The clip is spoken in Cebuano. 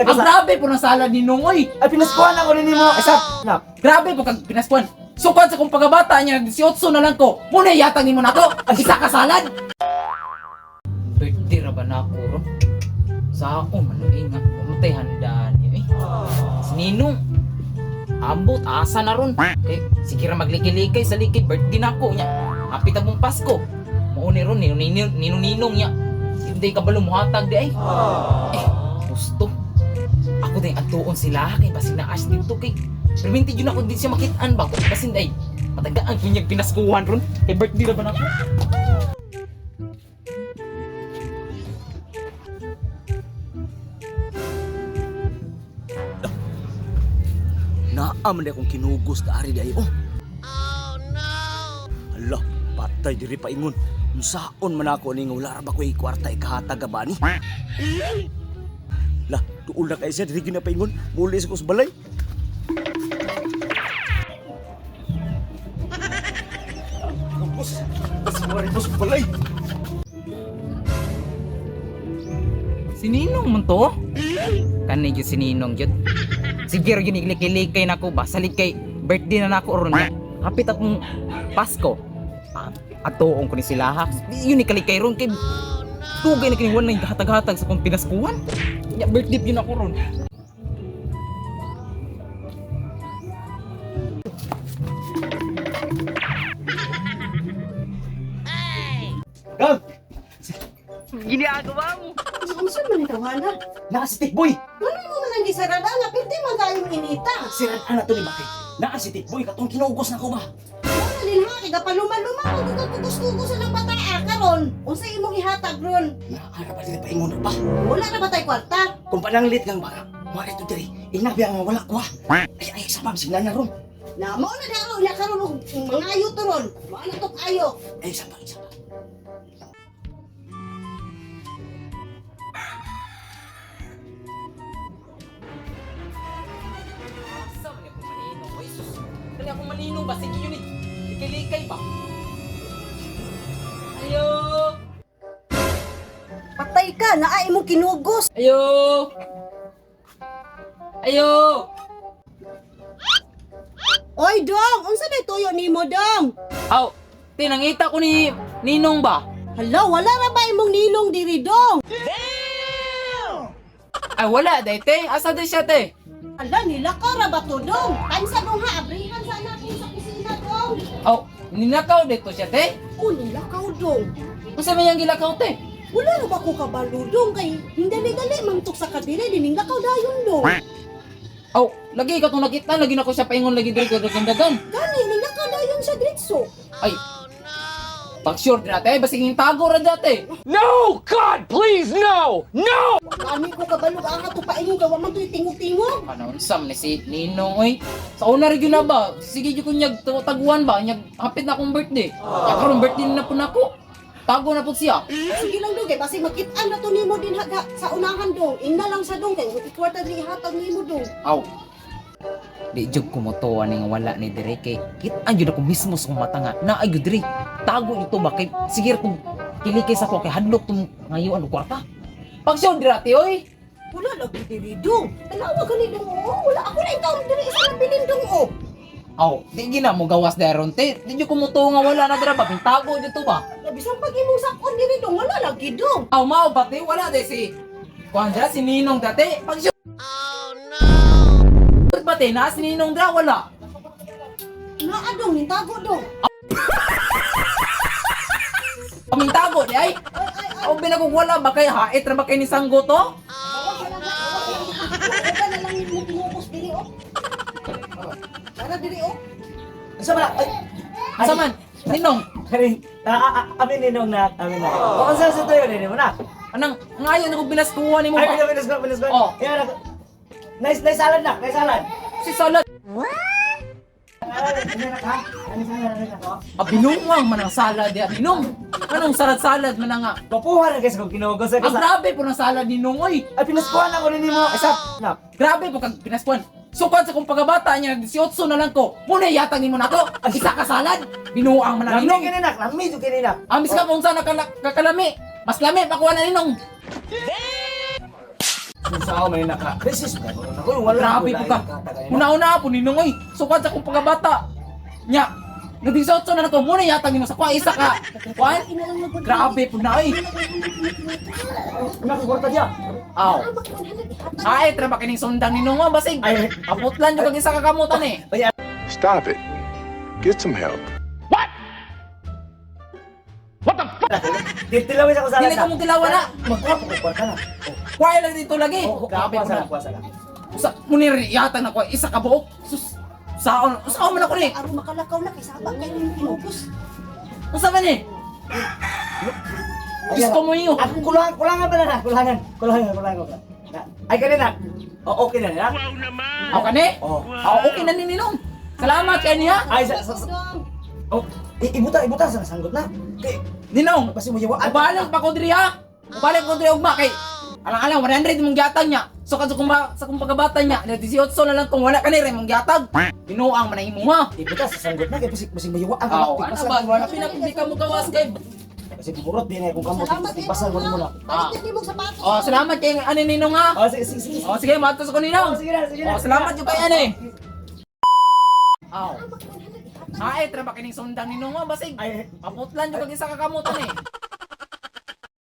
Ang grabe po ng salad ni Nungoy. Ay, pinaskuhan ako ni nimo. Isa, nak. Grabe po kag pinaskuhan. Sukad sa kong pagkabata niya, 18 na lang ko. Muna yatag nimo nako. Isa ka salad. Birthday ra ba na ako ron? Sa ako man eh nga. Mamatay handaan niya eh. Si Ninong. Ambot, asa na ron. Kay, sige ra maglikay-likay sa likay. Birthday na ako niya. Hapit ang mong Pasko. Mauni ron, ninong-ninong niya. Hindi ka ba lumuhatag di ay? Eh, gusto. Ako din adtuon sila kay basin na as dito kay. Perminti yun ako din siya makitaan ba? Basin ay matagaan kunyag pinaskuhan ron. Kay birthday ra ba nako? Naa man di akong kinugos na ari di ay oh. Oh no. Hala, patay diri paingon. Unsaon man ako ni nga wala ra ba ko'y kwarta ikahatag ba ni? Lah, duol na kay siya diri gyud na paingon. Muli sa ko sa balay. Boss, boss, wala rin, boss, balay. Si Ninong man to? Kani gyud si Ninong gyud. Sige ra gyud iglikay-likay nako ba salig kay birthday na nako ron. Hapit akong Pasko. Ah, Atuon ko ni sila ha. Di yun ni kalikay ron kay tugay na kini wala hatag-hatag sa kong pinaskuhan. Nya birthday yun ako ron. Gang, Ginagawa mo. Unsa man ikaw hana? naa si Tikboy. Ano mo man ang gisarada nga pirti man kayong inita. Siran ana to ni Bakit. Naa si Tikboy katong kinugos na ko ba? Wala din ha, kay gapaluman-luman kung kugos-kugos ng bata karon. Unsa imong ihatag ron? Naa ra ba diri paingon ba? Wala na ba tay kwarta? Kung pananglit kang baka, wala ito diri. Inabi ang wala ko ha. Ay, ay, sabang sila na ron. Na mao na daro na karon og mga ayo to ron. Mao na tok ayo. Ay, sabang, sabang. Asa man akong maninong? Oy, sus. Kani akong maninong ba? Sige yun eh. Likay-likay ba? Ayo! Patay ka, naa imong kinugos. Ayo! Ayo! Oy dong, unsa day tuyo nimo dong? Aw, tinangita ko ni Ninong ba? Hala, wala ra ba imong ninong diri dong? Ay, wala, day, te. Asa day siya, te? Hala, nilakaw ra ba to dong? Tansa dong ha, abrihan sa anak sa kusina dong. Aw, ninakaw dito siya, te. Oh, nilakaw dong. Unsa may yang gilakaw, te? Wala ra ba ko kabalo dong kay hindali-dali mantok sa kadili dining lakaw dayon dong. Aw, lagi ka tong nakita, lagi na ko siya paingon lagi diri ko dagan. Gani nilakaw dayon sa diretso. Ay, pag sure dira, te, basig yung tago ra dati. No! God, please, no! No! Kami ko kabalo ang ato paingon kay wa man to'y tingog-tingog. Panaon ni si Ninong oy. Sa una ra gyud na ba? Sige gyud ko nyag taguan ba? Nyag hapit na akong birthday. Nya karon birthday na po nako. Tago na po siya. Sige lang dong kay basig makit-an na to nimo din haga sa unahan dong. Ingna lang sa dong kay kwarta diri hatag nimo dong. Aw. Di jud ko motuwa ni nga wala ni dire kay kit-an jud ako mismo sa akong mata nga naa gyud dire. Tago ito ba kay sige ra kung kilikay sa ko kay hadlok tong ngayon ang kwarta. Pag siya dira ti oy. Wala lagi diri dong. Tanawa gani dong oh. Wala ako na ikaw diri isa lang bilin dong oh. Aw, di gina mo gawas daron te. Di jud ko motuwa nga wala na dira ba tago dito ba. Bisan pag imong sakon diri dong wala lagi dong. Aw mao ba te wala de si Kuan dira si Ninong dati. Pag siya Oh no. Ba te na si Ninong dira wala. Naa dong nintago dong. Pamintago di ay. Ay ay ay. Aw binagong wala ba kay hait ra ba kay ni Sanggo to? Wala na lang imong tinubos diri oh. Tara diri oh. Unsa man? Ay, Asa man? Ninong, karing, amin ninong na, amin na. O, unsa sa tuyo nimo na? anang ngayon ako binaskuhan nimo Ay, ba? pinas, pinas, pinas, pinas. Oh. Yan, ako. Nice, nice salad na, nice salad. Si salad. Ano na ka? Ano salad na ko? Ah, binuwang man ang salad ya, Ninong. Anong salad-salad man ang nga? Kapuha na guys kung kinugos Ang sa. grabe po ng salad ni Ninong oy. Ay, pinaskuhan ako ni nimo. Isa, nak. Grabe po kag pinaskuhan. Sukad sa kong pagkabata niya, 18 na lang ko. Muna yatag nimo nako. Isa ka salad. Binuang man ang Lami Ninong. kini nak, lami jud kini nak. Amis ka kung saan nakakalami. Mas lami, pakuha na ninong. Unsa man naka crisis ba? Ako wala. Grabe po ka. Una-una po ninong oy. Sukad sa akong pagkabata. Nya, nag-18 na nako muna yatag nimo sa kwa isa ka. Kuan? Ina lang na Grabe po na oy. Una ko kwarta diya. Aw. Ah, bakit 100 ihatag? Ay, tra ba kining sundang ninong oh, basig. Ay. Aputlan jud kag isa ka kamutan eh. Stop it. Get some help. Tilawin sa kusalan. Dili ko mong tilawan na. Magkuha ko kwarta na. Oh. Kuha lang dito lagi. Oh, Grabe kuha po sa na. kuha sa. Usa munir yatag na ko isa ka buok. Sus. Saon, usaon man ako ni. Aron makalakaw na kay saba kay nimo inubos. Usa man ni? Gusto mo iyo. Ako kulangan, kulangan ba na? Kulangan, kulangan, kulangan. Na. Ay kanina. Oh, okay na na. Aw kani? Oh. Aw okay na ni ninong. Salamat kay niya. Ay sa. Dong. Oh, ibuta, ibuta sa sanggot na. Kay Ninong, basi mo yawa. Ubalik pa ko diri ha. Ubalik ko diri ugma kay alang-alang 100 mong gihatag niya. So kadto kung sa kung pagkabata niya, na 18 na lang kung wala kani rin mong gihatag. Binuang man ang imo ha. Ibuta sa sanggot na kay basi basi mayawa ang Aw, ano ba? Wala pinapindi ka mo gawas kay. Kasi buburot din eh kung kamot Salamat kay tipasan mo na. Ah. Balik na nimo sapatos. Oh, salamat kay ani ninong ha. Oh, sige, sige, sige. Oh, sige, matos ko ninong. Oh, sige na, sige na. Oh, salamat jud kay ani. Aw. Ah, bakit 100 ihatag? Ay, tra ba kining sundang ninong ha basig. Ay, Aputlan jud kag isa ka kamutan eh.